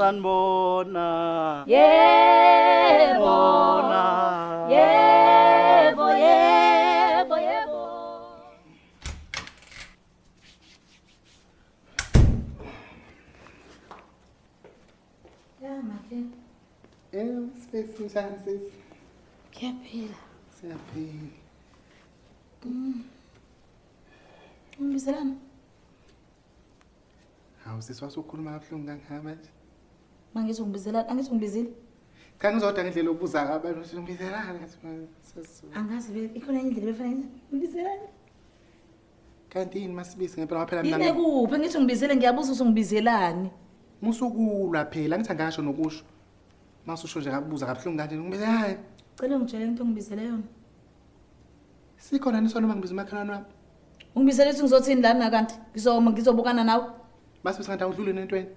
Sanibona. Yebo. Bona. Yebo, yebo, yebo. Ya make, Eh, space njani sisi? ngiyaphila. Siyaphila. Ungibizelani? Hawu sisi wasukhuluma kabuhlungu kangaka manje. Mangithi ungibizelani? Angithi ungibizile? Cha ngizodwa ngendlela obuza ngabantu ukuthi ngibizelani ngathi sisi. Angazi be ikhona enye indlela ebefanele ngibizelani. Kanti yini masibisi ngempela phela Yini mina kuphi? Ngithi ungibizile ngiyabuza ukuthi ungibizelani. musukulwa phela ngithi angasho nokusho. Masusho nje ngabuza kabuhlungu kanje ngibizelani. Cela ungitshele into ongibizele yona. Sikhona nisona uma ngibiza umakhelwane wami. Ungibizele ukuthi ngizothini lana kanti? Ngizoma ngizobukana nawe. Masibisi kanti awudluli nentweni.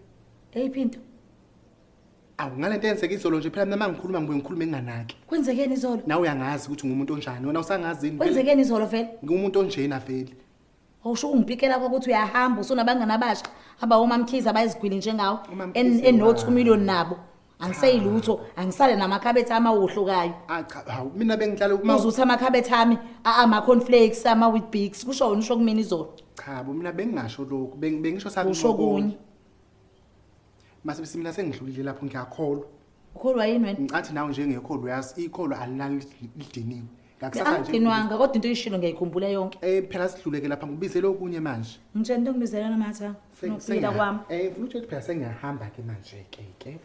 Eyiphi into? Awu ngalento eyenzeka izolo nje phela mina mangikhuluma ngibuye ngikhulume nginganaki. Kwenzekeni izolo? Nawe uyangazi ukuthi ngumuntu onjani wena usangazi yini? Vele Kwenzekeni izolo vele? Ngumuntu onjena vele. Awusho ungipikela ukuthi uyahamba usunabangani abasha abawomamkhize abayizigwili njengawe UMamkhize eno wa- 2 million nabo. Angiseyilutho, angisale namakhabethe amawuhlukayo. Ah cha hawu mina bengihlala uma Uze uthi amakhabethe ami ama cornflakes, ama wheat bix, kusho wena usho kumina izolo. Cha bo mina bengingasho lokho bengisho Usho kunye. Masibisi mina sengidlulile lapho ngiyakholwa. Ukholwa yini wena? Ngicathi nawe njengekholwa uyazi ikholwa alilali lidiniwe. Ngakusasa nje. Angidinwanga kodwa into oyishilo ngiyayikhumbula yonke. Eh phela sidluleke lapha ngibizele okunye manje. Ngitshela into ongibizela yona Matha. Nokuphila kwami. Eh ngifuna ukuthi phela sengiyahamba ke manje ke ke.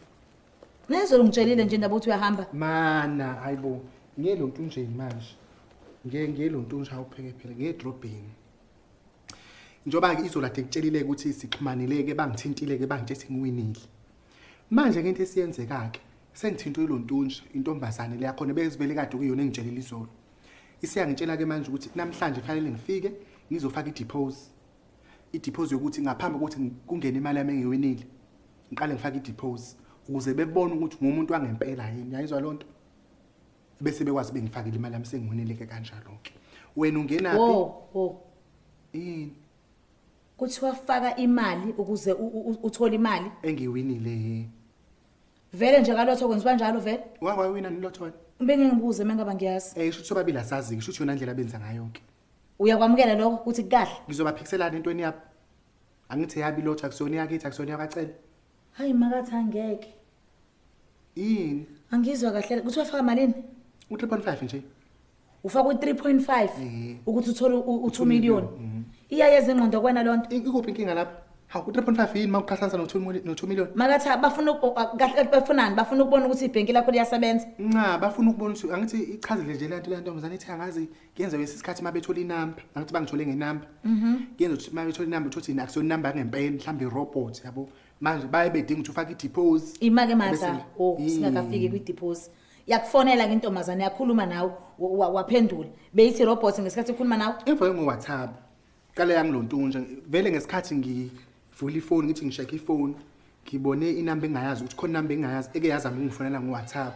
Nezolo ngitshelile nje indaba ukuthi uyahamba. Mana hayibo ngiye lo ntunjeni manje. Ngiye lo ntunja awupheke phela ngiye edrobheni. Njengoba ke izolo ade ngitshelile ukuthi sixhumanile ke bangithintile ke bangitshe ngiwinile. Manje ke into esiyenzeka ke sengithintwe lo ntunja intombazane le yakhona bezivele kade kuyona engitshelile izolo. Isiyangitshela ke manje ukuthi namhlanje kufanele ngifike ngizofaka ideposit. Ideposit yokuthi ngaphambi kokuthi kungene imali yami engiwinile ngiqale ngifake ideposit ukuze bebone ukuthi ngumuntu wangempela yini. Uyayizwa lonto? Bese bekwazi bengifakile imali yami sengiwinile ke kanjalo ke. Wena ungenaphi? Wo, wo. Yini Kuthiwa faka imali ukuze uthole imali. engiwinile? Vele nje kalotho kwenziwa njalo vele. Wawina nilotho wena? Bengingibuze mengaba ngiyazi. Eh shuthi sobabili asazi ke shuthi yona ndlela abenza ngayo ke. Uyakwamukela lokho ukuthi kahle. Ngizobaphikiselana entweni yabo. Angithi yabi lotho akusiyona yakithi akusiyona yakacela. Hayi makathi angeke. Yini? Angizwa kahle. Kuthiwa faka malini? U3.5 nje. Ufaka u3.5 Eh. ukuthi uthole u2 million. Iyayeza ingqondo kwena lonto. Ikuphi inkinga lapha? Hawu u3.5 yini mawuqhathanisa no2 million no2 million? Makathi bafuna kahle bafunani? Bafuna ukubona ukuthi ibhenki lakho liyasebenza. Nca bafuna ukubona ukuthi angithi ichazile nje lento le ntombazane ithi angazi kuyenza isikhathi mabethola inamba angithi bangithole ngenamba. Kuyenza ukuthi mabethola inamba uthi thina akusiyona inamba ngempela mhlawumbe irobot yabo. Manje baye bedinga ukuthi ufake ideposit. Ima ke matha, Bese- oh Yini? singakafiki kwi-deposit. Yakufonela ke intombazane yakhuluma nawe waphendula. Beyithi robot ngesikhathi ikhuluma nawe. Emva ngo WhatsApp. Qale yangilontunja vele ngesikhathi ngivula ifoni ngithi ngisheke ifoni ngibone inamba engayazi ukuthi khona inamba engayazi eke yazama ukungifonela ngo WhatsApp.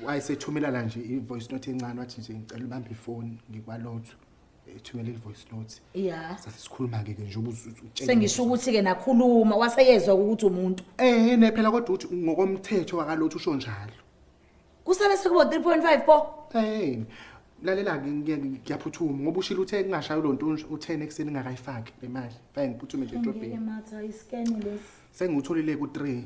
Wayesethumela la nje i-voice note encane wathi nje ngicela ubambe ifoni ngikwalotho. Ethumela i-voice note. Yeah. Sasikhuluma ke ke nje utshela. Sengisho ukuthi ke nakhuluma waseyezwa ukuthi umuntu. Eh ne phela kodwa uthi ngokomthetho wakalotho usho njalo. Kusale sekubo 3.5 po. Hey lalela ke ngiyaphuthuma ngoba ushilo uthe ngingashaya lo ntunja u10 ekseni ngingakayifaki le mali. Fanele ngiphuthume nje edrobheni. Matha iscan lesi. Sengiwutholile ku3.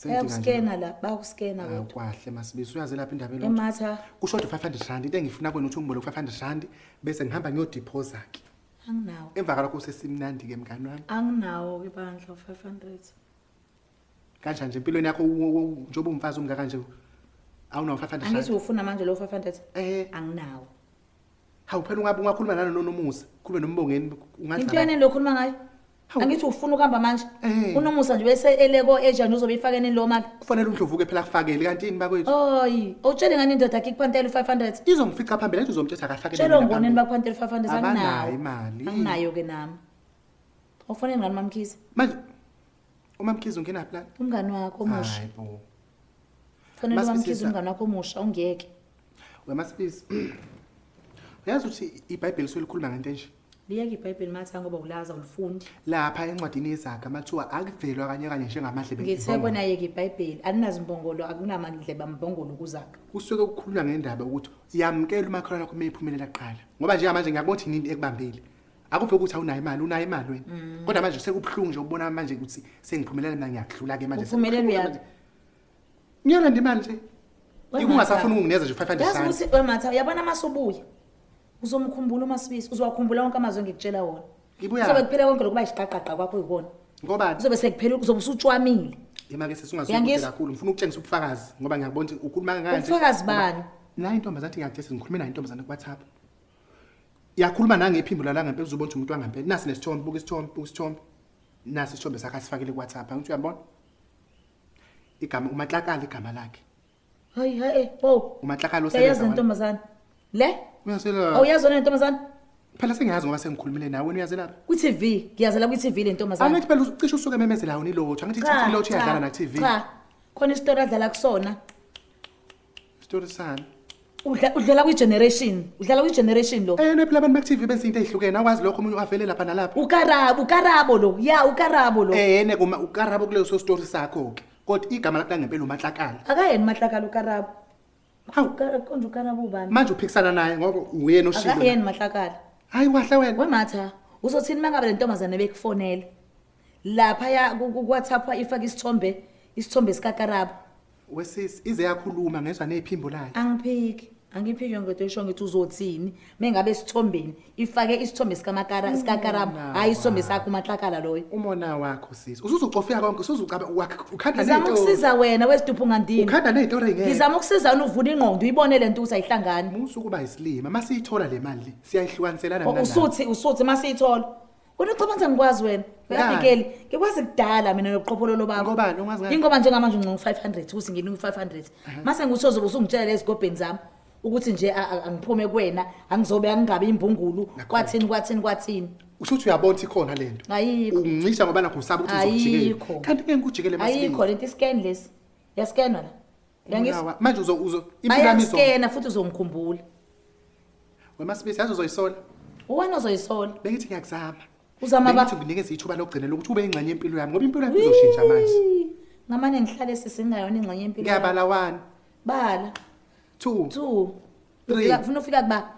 Bayakuskena la, bayakuskena kodwa. Kwahle masibisi uyazi lapha indaba elotho. Ematha Kushoda 500 rand into engifuna kwena uthi ungiboleke 500 rand bese ngihamba ngiyodeposa ke. anginawo. Emva kwalokho sesimnandi ke mngani wami. Anginawo ke bandla 500. Kanjani nje empilweni yakho njengoba umfazi umngaka nje awunawo 500 Angithi rand. ufuna manje lo 500. Eh Anginawo. hawu phela ungabe ungakhuluma nalo nomusa khulume nombongeni Into ungadlala. yini lo khuluma ngayo? Hawu. Angithi ufuna ukuhamba manje. Eh. Unomusa nje bese eleko Asia nje uzobe ifake nini lo mali. Kufanele undlovuke phela akufakele kanti yini bakwethu. Oyi, awutshele ngani indoda yakhe ikuphantela u500? Izongifica phambili athi uzomthetha akafakele. Tshela mina ngoneni phambili. bakuphantela u500 Abanayo anginawo. imali. Anginayo ke nami. Awufonele ngani mamkhize? Manje uMamkhize ungenaphi la? Umngani wakho omusha. Hayi bo. Fonela Masibisi uMamkhize umngani wakho omusha ungiyeke. Wemasibisi. Uyazi ukuthi iBhayibheli solikhuluma ngento enje. Liyeke iBhayibheli Matha ngoba ulazi awulifundi. Lapha encwadini yezaga mathiwa akuvelwa kanye kanye njengamadlebe. Ngithe kwena yeke iBhayibheli, alinazimbongolo, akunamadlebe ambongolo kuzaga. Kusuke kukhulunywa ngendaba ukuthi yamkela umakhelwane wakho uma ephumelela kuqala. Ngoba njengamanje ngiyakubona ukuthi yini ekubambile. Akuphe ukuthi awunayo imali, unayo imali wena. Kodwa manje sekubuhlungu nje ukubona manje ukuthi sengiphumelela mina ngiyakudlula ke manje. Uphumelela Sekubuhlungu uyaphi? manje. Ngiyolanda imali nje. Wena Ikungasafuni ukunginikeza nje 500 Yazi rand. ukuthi wematha uyabona masubuya. Uzomkhumbula uMasibisi, uzowakhumbula wonke amazwi engikutshela wona. Ngibuya. Kuzobe kuphela konke lokuba isiqaqaqa kwakho uyibona. Ngoba Kuzobe sekuphela uzobe usutshwamile. imake sesingasukude Uyangizwa? kakhulu ngifuna ukutshengisa ubufakazi ngoba ngiyakubona ukuthi ukhuluma kanje. Ubufakazi bani? Nayi intombazane athi ngiyakutshela ngikhulume nayo intombazane ku WhatsApp. Yakhuluma nangephimbo la ngempela uzobona ukuthi umuntu wangempela. Nasi nesithombe, buka isithombe, buka isithombe. Nasi isithombe sakhe asifakele ku WhatsApp. Angithi uyabona? Igama uMatlakala igama lakhe. Hayi hayi, wo. UMatlakala Uyayazi osebenza. lentombazane. Le? Uyazela. Awuyazi wena lentombazane? Phela sengiyazi ngoba sengikhulumile nawe wena uyazelapha. Ku TV, ngiyazela ku TV lentombazane. Angithi phela ucishe usuke ememezela wona ilotho. Angithi Cha, ilotho cha, iyadlala na TV. Cha. Khona isitori adlala kusona. Story sani. Udlala kwi generation, udlala kwi generation lo. Eh phela abantu baku TV benza into ezihlukene akwazi lokho omunye avele lapha nalapha. Ukarabo, ukarabo lo. Ya, ukarabo lo. Eh ne kuma ukarabo kuleso story sakho ke. Kodwa igama lakhe ngempela uMatlakala. Akayena uMatlakala ukarabo. Hawu Konje ukarabo ubani? manje uphikisana naye ngoba uyena oshilo. Akayena uMatlakala. Hayi kahle wena. Wematha, uzothini mangabe le ntombazane bekufonela? Lapha ya ku WhatsApp ifaka isithombe, isithombe sikaKarabo. Wesisi ize yakhuluma ngezwa nephimbo layo. Angiphiki. Angiphiki ngento esho ngithi uzothini mengabe isithombeni ifake isithombe sikamakara sikaKarabo, hayi isithombe sakho uMatlakala loyo. Umona wakho sisi. Usuzucofika konke usuzucaba ukhanda Ngizama nezinto. ukusiza wena wesituphu ngandini. Ukhanda nezinto engeke. Ngizama ukusiza wena uvula ingqondo uyibone lento ukuthi ayihlangani. Musu kuba isilima masiyithola le mali le siyayihlukaniselana mina nawe. Usuthi usuthi masiyithola. Wena ucabanga ngikwazi wena. Ngani? Uyabikeli, ngikwazi kudala mina nobuqhophololo bakho. Ngobani ungazi ngani? Ingoba njengamanje uncinga u500 ukuthi nginika u500. Mase ngithi uzobe usungitshela lezigobheni zami ukuthi nje angiphume kuwena, angizobe angingabi imbungulu, kwathini kwathini kwathini. Usho ukuthi uyabona ukuthi ikhona lento. Ayikho. Ungincisha ngoba nakho usaba ukuthi uzojikela. Ayikho. Kanti ngeke ngikujikele masibili. Ayikho lento iscan lesi. Yascanwa la. Uyangizwa? Manje uzo uzo impilo yami izo. Bayaskena futhi uzongikhumbula. Wemasibisi yazi uzoyisola. Uwena ozoyisola. Bengithi ngiyakuzama. Uzama ba Bengithi ngikunikeza ithuba lokugcina lokuthi ube ingxenye yempilo yami ngoba impilo yami izoshintsha manje. Wee! Ngamane ngihlale sisingayona ingxenye yempilo. yami. Ngiyabala 1 Bala. 2 2 Three. Ufika ufuna ufika kuba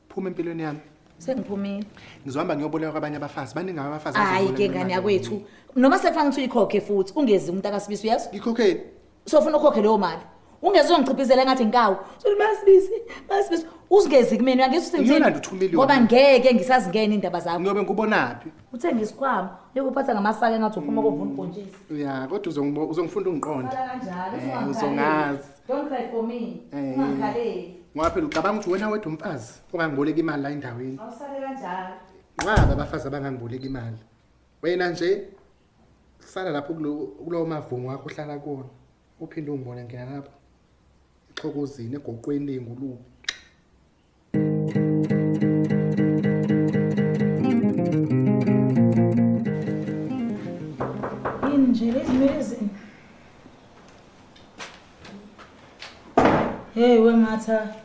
phuma empilweni yami. sengiphumile. Ngizohamba ngiyoboleka kwabanye abafazi. Baningi abafazi. Hayi abazoboleka ke ngane imali. yakwethu. Noma sekufanele ukuthi uyikhokhe futhi ungezi umuntu akasibisi uyazi? Ngikhokheni. Sofuna ukhokhe leyo mali. Ungeze ungichiphizele ngathi nkawu. Sothi masibisi, masibisi uzingezi kumina uyangizwa ukuthi ngithini? Ngiyolanda u-2 million. Ngoba ngeke ngisazingena indaba zakho. Ngiyobe ngikubonaphi? Uthenga isikhwama, uyokuphatha ngamasaka engathi uphuma kovuna ubhontshisi. Ya, kodwa uzongifunda ungiqonde. Sala kanjalo, Eh, uzongakhaleli. uzongazi. Don't cry for me. Eh. Ungangikhaleli. Ngoba phela ucabanga ukuthi wena wedwa umfazi ongangiboleka imali la endaweni. Awusale kanjalo. Nqaba abafazi abangangiboleka imali. Wena nje sala lapho kulowo mavungu wakho ohlala kuwona. Uphinde ungibone ngena lapho. Exhokozini egoqweni ley'ngulube. Yini nje lezi nywele Hey wematha.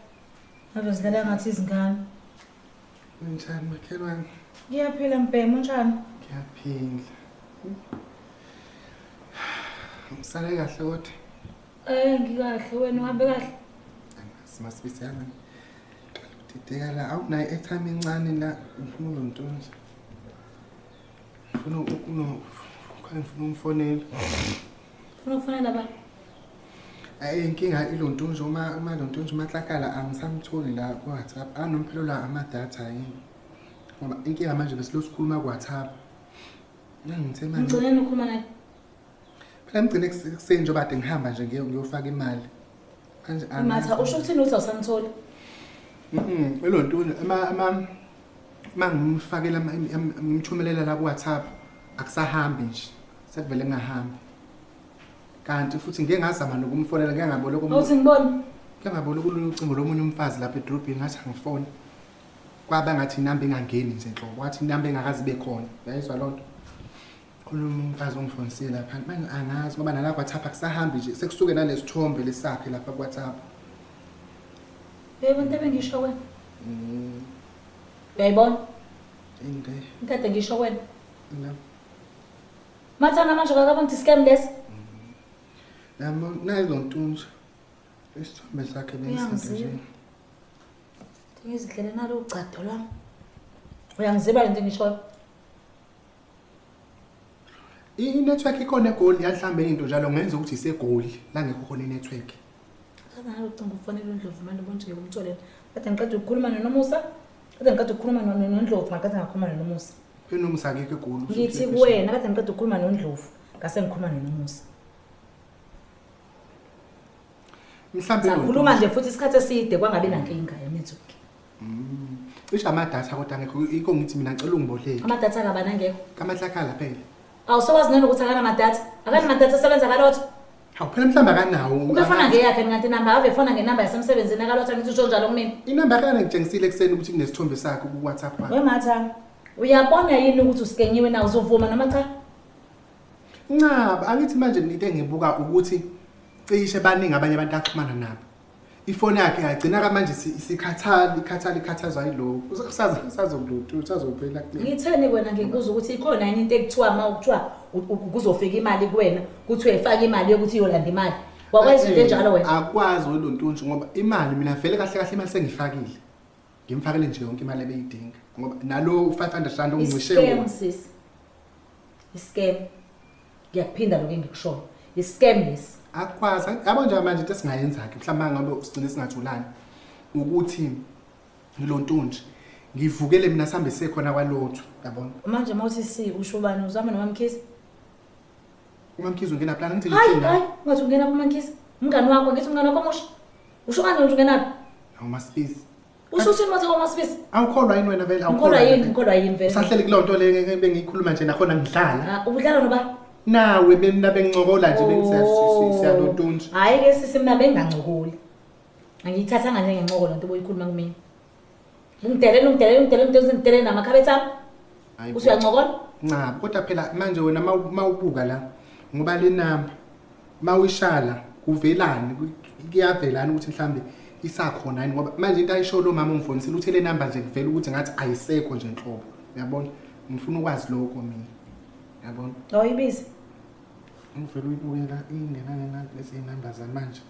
Ave zidlala ngathi izingane. Unjani makhelwane? Ngiyaphila mbhemu unjani? Ngiyaphila. Ngisale kahle kodwa. Eh ngikahle wena uhambe kahle. Angazi masibisi yami. Dideka la awunayo airtime encane la ngifuna ulontonje. Ngifuna ukuno ngifuna umfonela. Ufuna ukufonela ba? Ayi inkinga ilontonje uma lontonje uMatlakala angisamtholi la ku WhatsApp. Anomphelo la ama data yini. Ngoba inkinga manje besilokhu sikhuluma ku WhatsApp. Ngangithe manje Ngigcineni ukukhuluma naye. phela ngigcine ekuseni njengoba kade ngihamba nje ngiyofaka imali. Manje Matha usho ukuthini ukuthi awusamtholi? Elontonje ama uma ngimfakela ngimthumelela la ku WhatsApp akusahambi nje. Sekuvele kungahambi. Kanti futhi ngeke ngazama nokumfonela ngeke ngaboleka Awuthi ngibone. Ngeke ngaboleka olunye ucingo lomunye umfazi lapha edrobheni ngathi angifone. Kwaba ngathi inamba ingangeni nje nhlobo, wathi inamba engakazi ibe khona. Uyayizwa lonto? Khona umfazi ongifonisile lapha. Manje angazi ngoba nala ku WhatsApp akusahambi nje. Sekusuke nalesithombe lesakhe lapha ku WhatsApp. Yebo into ebengisho wena. Uyayibona? Into Ngikade ngisho wena. la. Mathanga manje kakabona ukuthi scam lesi. Yabo nayi lo ntunja. Isithombe sakhe bengisenze nje. Uyangiziba. Ngizidlele nalo ugcado lwami. Uyangiziba lento engishoyo. I-network ikhona eGoli mhlawumbe into njalo ngenza ukuthi iseGoli la ngekho khona i-network. Thatha nalo ucingo ufonele uNdlovu manje ubone ukuthi ngeke umtholele. Kade ngiqeda ukukhuluma noNomusa. Kade ngiqeda ukukhuluma noNdlovu, ngaqeda ngakhuluma noNomusa. Phela noMusa akekho eGoli. Ngithi kuwena kade ngiqeda ukukhuluma noNdlovu, ngase ngikhuluma noNomusa. Mhlawumbe lo Sakhuluma nje futhi isikhathi eside kwangabi nankinga ye-network. Cishe amadatha kodwa angekho ikho ngithi mina ngicela ungiboleke. Amadatha akabani angekho. Kamahlakhala phela. Awusowazi nanokuthi akanamadatha. Akanamadatha asebenza kalotho. Hawu phela mhlawumbe akanawo. Ubefona ngeyakhe ngathi inamba ave efona ngenamba yasemsebenzini akalotho ngithi usho njalo kumina. Inamba yakhe ngitshengisile ekuseni ukuthi kunesithombe sakhe ku WhatsApp wakhe. We Mathanga, uyabona yini ukuthi uskenyiwe na uzovuma noma cha? Ncaba angithi manje into engibuka ukuthi cishe baningi abanye abantu axhumana nabo. Ifoni yakhe yagcina kamanje isikhathala ikhathala ikhathazwa yilokho. Kusaza kusazolutho usazophela kule. Ngitheni kwena ngikubuza ukuthi ikhona yini into ekuthiwa uma kuthiwa kuzofika imali kuwena kuthiwe faka imali yokuthi iyolanda imali. Wakwazi into enjalo wena? Akwazi welontunje ngoba imali mina vele kahle kahle imali sengifakile. Ngimfakele nje yonke imali ebeyidinga ngoba nalo 500 rand ongincishe Iscam wona. sis. Iscam. Ngiyakuphinda lokho engikushoyo. Iscam lesi. Akwazi yabo nje manje into esingayenza ke mhlawumbe ngabe sigcine singathulani ukuthi ngilontunje ngivukele mina sihambe siye khona kwalotho yabona. Manje mawuthi si usho bani uzama noma Mkhize? Uma Mkhize ungena plan ngithi Hayi ngithini hayi, ungathi ungena kuma Mkhize. Umngani wakho ngithi umngani wakho omusha. Usho kanjani ukuthi ungenaphi? Awuma space. Usho uthini wathi awuma space? Awukholwa yini wena vele Ngikholwa yini ngikholwa yini vele? Usahleli kuleyo nto le bengiyikhuluma nje nakhona ngidlala. Ah, ubudlala noba? Nawe mina bengincokola nje bengisiyalontunje. Hayi ke sisi mina bengingancokoli. Angiyithathanga njengencoko lento obuyikhuluma kumina. Ungidelela ungidelela ungidelela ungidelela ungidelela namakhabethe ami. Hayi bo. Uthi uyancokola? Nca, kodwa phela manje wena mawubuka la ngoba le number mawuyishala kuvelani kuyavelana ukuthi mhlambe isakhona yini ngoba manje into ayisho lo mama ungifonisile uthe le number nje kuvela ukuthi ngathi ayisekho nje nhlobo uyabona ngifuna ukwazi lokho mina uyabona Awuyibizi. ngivela uyibukela ingena lezi number zamanje.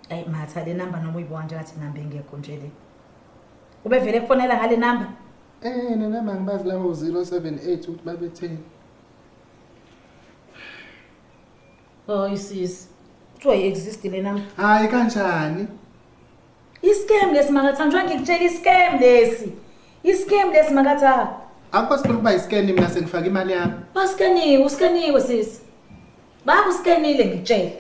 Ayi matha le number noma uyibuka nje ngathi inamba engekho nje le. Ubevele ekufonela ngale number? Nenamba ngibazi labo 078 ukuthi babetheni. Hayi sisi. Kuthiwa i-exist le number. Hayi kanjani? Iscam lesi makatha njengoba ngikutshela iscam lesi. Iscam lesi makatha. Akukwazi phela ukuba iscan mina sengifaka imali yami. Baskaniwe, uskaniwe sisi. Bakuscanile ngikutshela.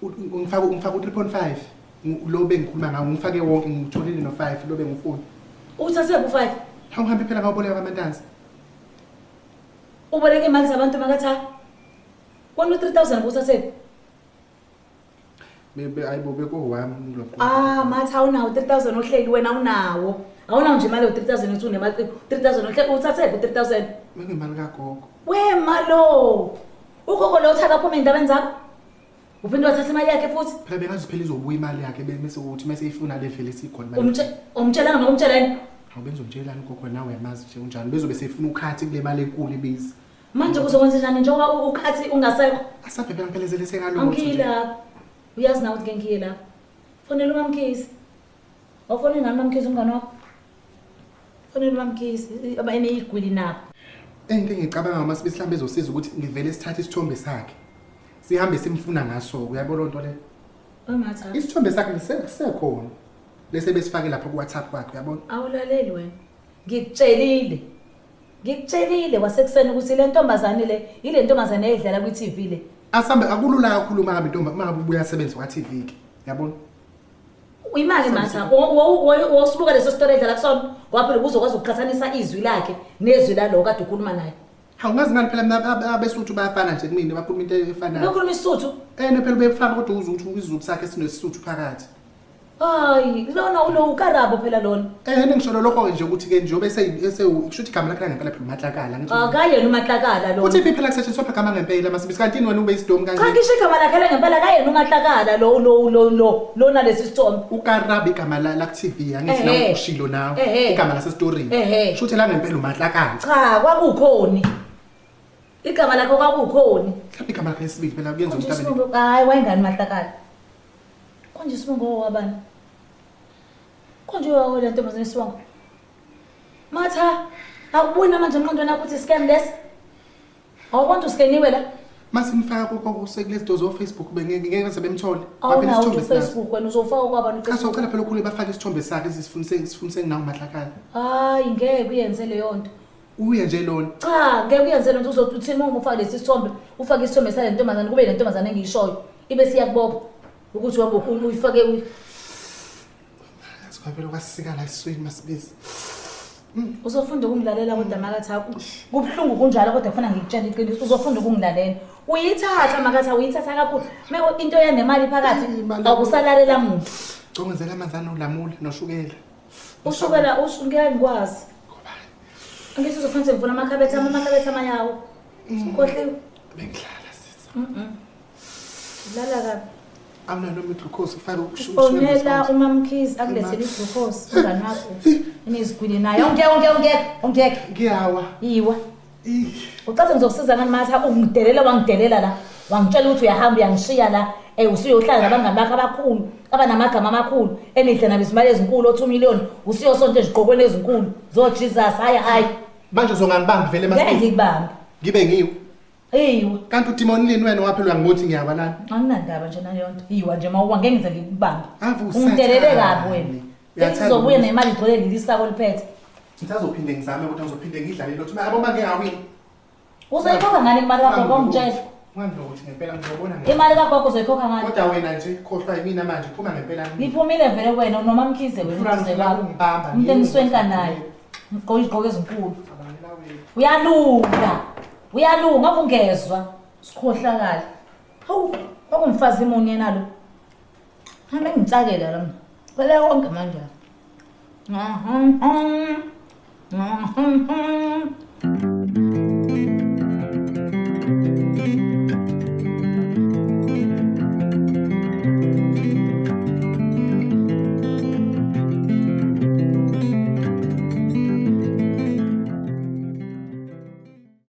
Ngifaka u-3.5 lo bengikhuluma ngawo ngifake wonke ngitholile no-5 lo bengifuna. Uthathe ku-5. Hawu ngihambe phela ngawoboleka kwamantanzi. Uboleke imali zabantu makatha. Wona u-3000 ubuthathe. Bebe ayibo bekowami lokho. Ah, matha awunawo 3000 ohleli wena awunawo. Awunawo nje imali yo-3000 uthi unemali 3000 ohleli uthathe ku-3000. Bekuyimali kagogo. We malo. Ugogo lo uthaka phuma endabeni zakho. Uphinde wathatha imali yakhe futhi. Phela bengazi phela izobuya imali yakhe bese ukuthi mase ifuna le vele sikhona imali. Umtshelanga nokumtshelani? Hawu bengizomtshelani ugogo nawe uyamazi nje unjani bezobe sefuna ukhathi kule mali enkulu ibiza. Manje kuzokwenza njani njengoba ukhathi ungasekho? Asabe phela ngiphelezele sekalotho. Angiyi lapho. Uyazi nawe ukuthi ngeke ngiye lapho. Fonela uMamkhize. Awufoneli ngani uMamkhize umngani wakho? Fonela uMamkhize eneyigwili nabo. Into engicabanga ngoma sibe mhlawumbe ezosiza ukuthi ngivele sithathe isithombe sakhe. Sihambe simfuna ngaso uyabona lonto le. Wematha. Isithombe sakhe sisekhona. Lese besifake lapha ku WhatsApp kwakhe uyabona. Awulaleli wena. Ngikutshelile. Ngikutshelile wasekuseni ukuthi le ntombazane le ile ntombazane eyidlala kwi TV le. Asambe akulula kakhulu uma ngabe intombi uma ngabe ubuya sebenza kwa TV ke. Uyabona? Imali matha wosibuka leso story edlala kusona ngoba phela uzokwazi ukuqhathanisa izwi lakhe nezwi lalo kade ukhuluma naye. Hawu ngazi ngani phela mina abeSuthu bayafana nje kumina bakhuluma into efanayo. Ukhuluma isiSuthu? Ene phela ubefana kodwa uze uthi isiZulu sakhe sinesisuthu phakathi. Hayi, lona ulo uKarabo phela lona. Eh ngisho lokho nje ukuthi ke njengoba ese kusho ukuthi igama lakhe langempela phela uMatlakala ngithi. Akayena uMatlakala lo. Uthi phi phela kusetshenziswa phela igama ngempela Masibisi kanti yini wena ube isidomu Cha kanje. ngisho igama lakhe langempela akayena uMatlakala lo lo lo lo lona lesi sithombe. UKarabo igama la ku TV angithi Ehhe. nawe ushilo nawe Ehhe. igama lasesitorini. Ehhe. Kusho ukuthi langempela uMatlakala. Cha, kwakukhoni. Igama lakhe kwakukhoni. Mhlawumbe igama lakhe lesibili phela kuyenza Konje umuntu abe isibongo hayi wayengani Matlakala. Konje isibongo wabani? Konje wawo le ntombazane isibongo. Matha, akuboni manje emqondweni wakho ukuthi scam lesi? Awubona uskeniwe la? Masimfaka kulezi zinto zo-Facebook bengeke ngeke baze bemthole. Baphela Awunawo isithombe sinaso. uFacebook wena uzofaka kwabani Cha uFacebook? socela phela ukhulu bafake isithombe sakhe sifunise nawo Matlakala. Hayi ngeke uyenze leyo nto. Uye nje lona. Cha, ngeke uyenze leyo nto uzothi uthini uma ufaka lesi sithombe, ufake isithombe sale ntombazane kube le ntombazane engiyishoyo. Ibe siyakubopha ukuthi uhambe uyifake Sikwavele kwasika la esiswini Masibisi. Uzofunda ukungilalela kodwa makatha kubuhlungu kunjalo kodwa kufana ngikutshele iqiniso uzofunda ukungilalela. Uyithatha makatha uyithatha kakhulu. Meko into yanemali phakathi Imali- awusalalela muntu. Congezela amanzi anolamula noshukela. Ushukela usho ngeke ngikwazi. Ngobani? Angithi uzofanele ngivula amakhabethe ami amakhabethe amayawo. Ukhohliwe. Bengidlala sisi. Lala kabi. Awunalo noma iglucose ufake Fonela uMamkhize akulethele iglucose umngani wakho. Enizigwini naye. Ongeke ongeke ongeke ongeke. Ngiyawa. Yiwa. Ih. Ucathi ngizokusiza ngani matha ungidelela wangidelela la. Wangitshela ukuthi uyahamba uyangishiya la. Usuyohlala nabangani bakho abakhulu abanamagama amakhulu enidla nabo izimali ezinkulu o2 million usuyosonta ezigqokweni ezinkulu zo Jesus hayi hayi Manje uzongangibambi vele ngeke Masibisi. ngikubambe. Ngibe ngiwe. Eyiwa. Kanti udimoni lini wena waphela uyangithi ngiyawa lana. Anginandaba nje naleyo nto. Yiwa nje mawuwa ngeke ngize ngikubambe. Ave Ungidelele kabi wena. Uyathanda Uzobuya ukuza. nemali igcwele leli sako liphethe. Ngisazophinde ngizame ukuthi ngizophinde ngidlale lotho. Abo manje ngawini. Uzoyikhokha ngani imali kagogo ungitshele? Ungangilokuthi ngempela ngizobona ngempela. Imali kagogo uzoyikhokha ngani? Kodwa wena nje khohlwa yimina manje phuma ngempela. Ngiphumile vele wena noma Mkhize wena Ufuna uduze kwakho. ukungibamba, Umuntu engiswenka naye. Ngigqoke izigqoko ezinkulu. Cabangela wena. Uyalunga. Uyalunga ungezwa. Sikhohlakala. Hawu, kwakumfazi imunye yena lo. Hambe ngitsakela la mina. Phela konke manje.